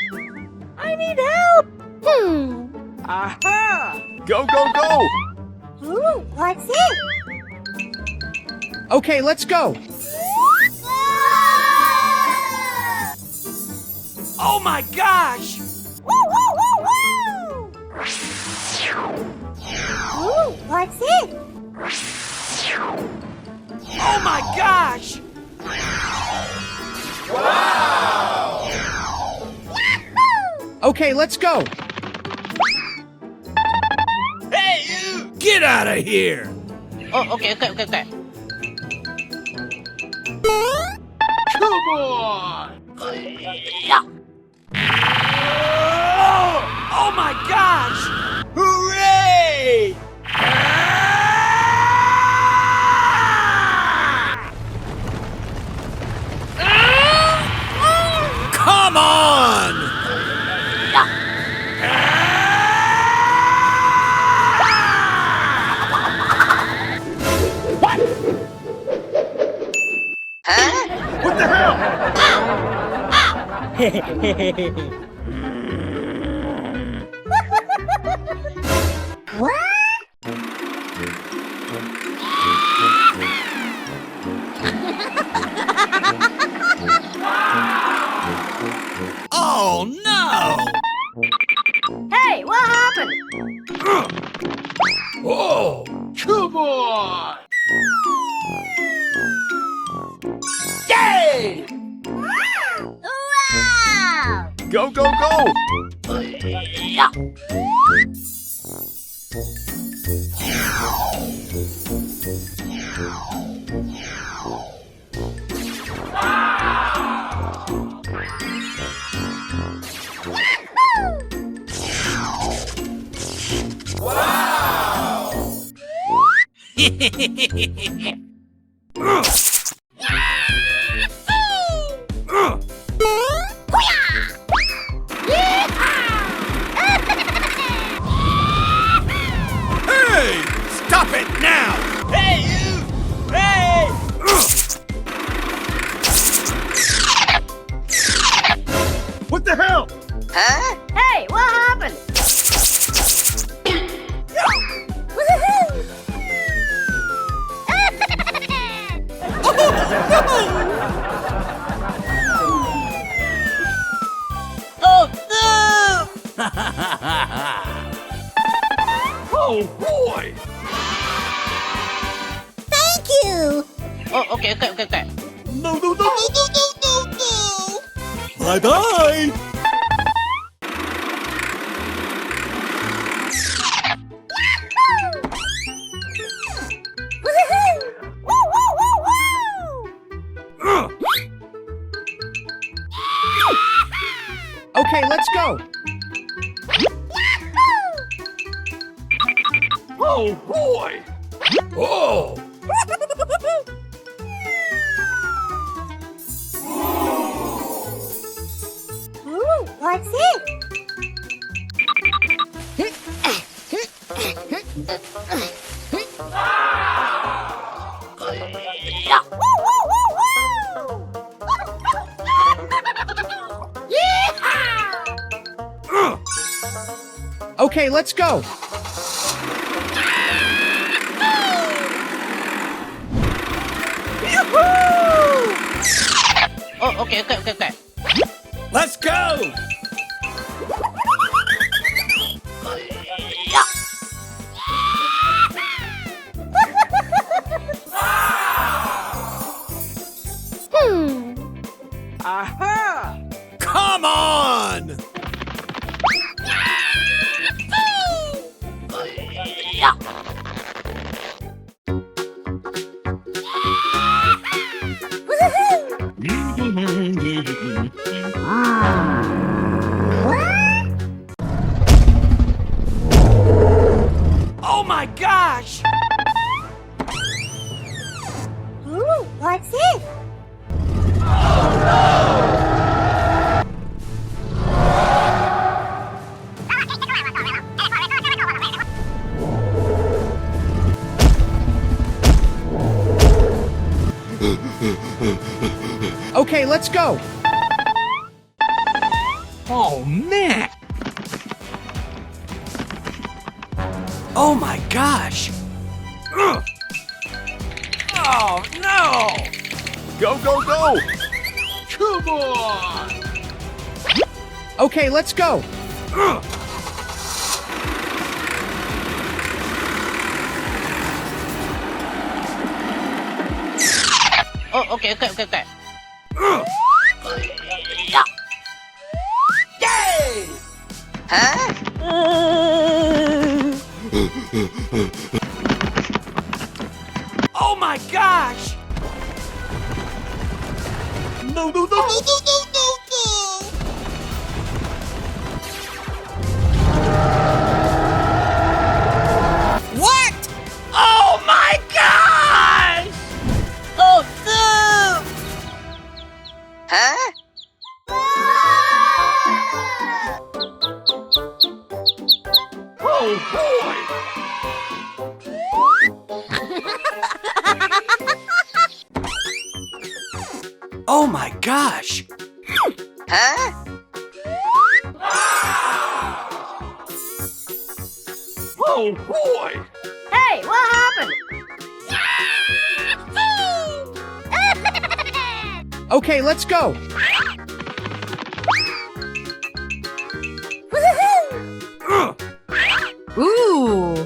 I need help! Hmm. Aha! Go, go, go! Ooh, what's it? Okay, let's go. Oh my gosh! Woo, woo, woo, woo! Ooh, what's it? Oh my gosh! Wow! Okay, let's go! Hey, you! Get out of here! Oh, okay, okay, okay, okay. Come on! Oh, oh my gosh! Hooray! Come on! What? Huh? What the hell? What? Oh no! Hey, what happened? Oh, come on! Yay! Wow! Go, go, go! Hey! Stop it now! Hey, you! Hey! What the hell? Huh? Hey, what happened? Oh, no! Oh, boy! Thank you! Oh, okay, okay, okay, okay. No, no, no, no, no, no, no, no! Bye-bye! Okay, let's go. Oh, boy! Oh! Ooh, what's it? Okay, let's go. Oh, okay, okay, okay, okay. Let's go! Hmm. Aha! Come on! Oh my gosh! Ooh, what's it? Okay, let's go. Oh, man. Oh my gosh! Ugh. Oh no! Go, go, go! Come on! Okay, let's go! Ugh. Okay, okay, okay, okay. Yay! Huh? Oh my gosh! No, no, no, no, no, no, no, no! What? Oh my gosh! Oh no! Huh? Oh boy! Oh my gosh! Huh? Oh boy! Hey, what happened? Okay, let's go. Ooh.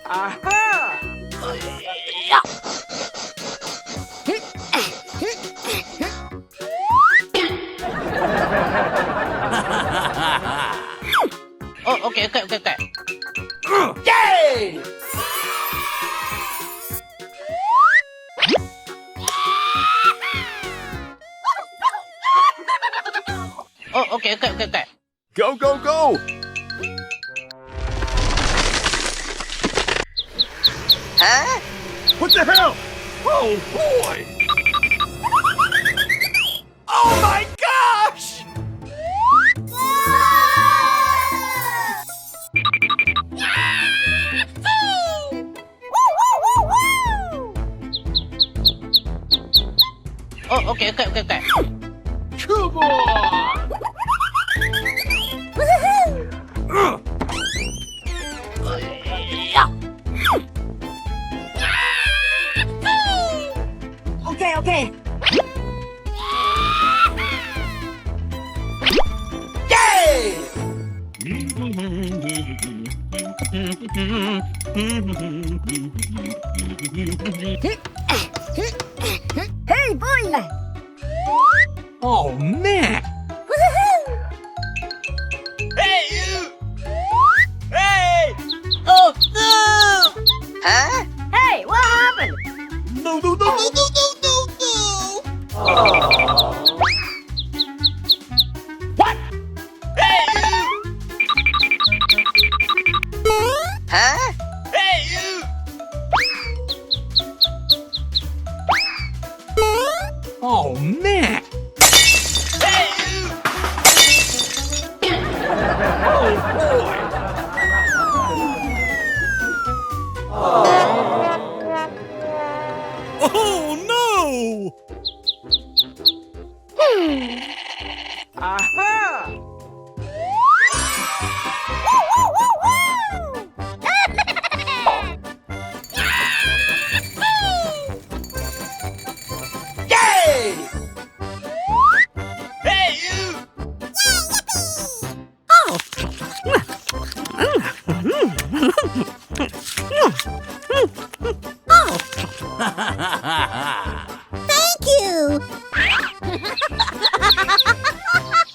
Aha! Oh, okay, okay, okay, okay. Yay! Oh, okay, okay, okay, okay. Go, go, go! Huh? What the hell? Oh boy! Oh my gosh! Oh, okay, okay, okay, okay. Come on! Okay, okay. Yay! Hey, boy! Oh, man! Hey, you! Hey! Oh, no! Huh? Hey, what happened? No, no, no, no, no, no, no, no! Oh. What? Hey, you! Huh? Hey, you! Oh, man! Hey, you! Oh, boy! Oh, no! Aha! Yay! Hey, you! Oh. Oh.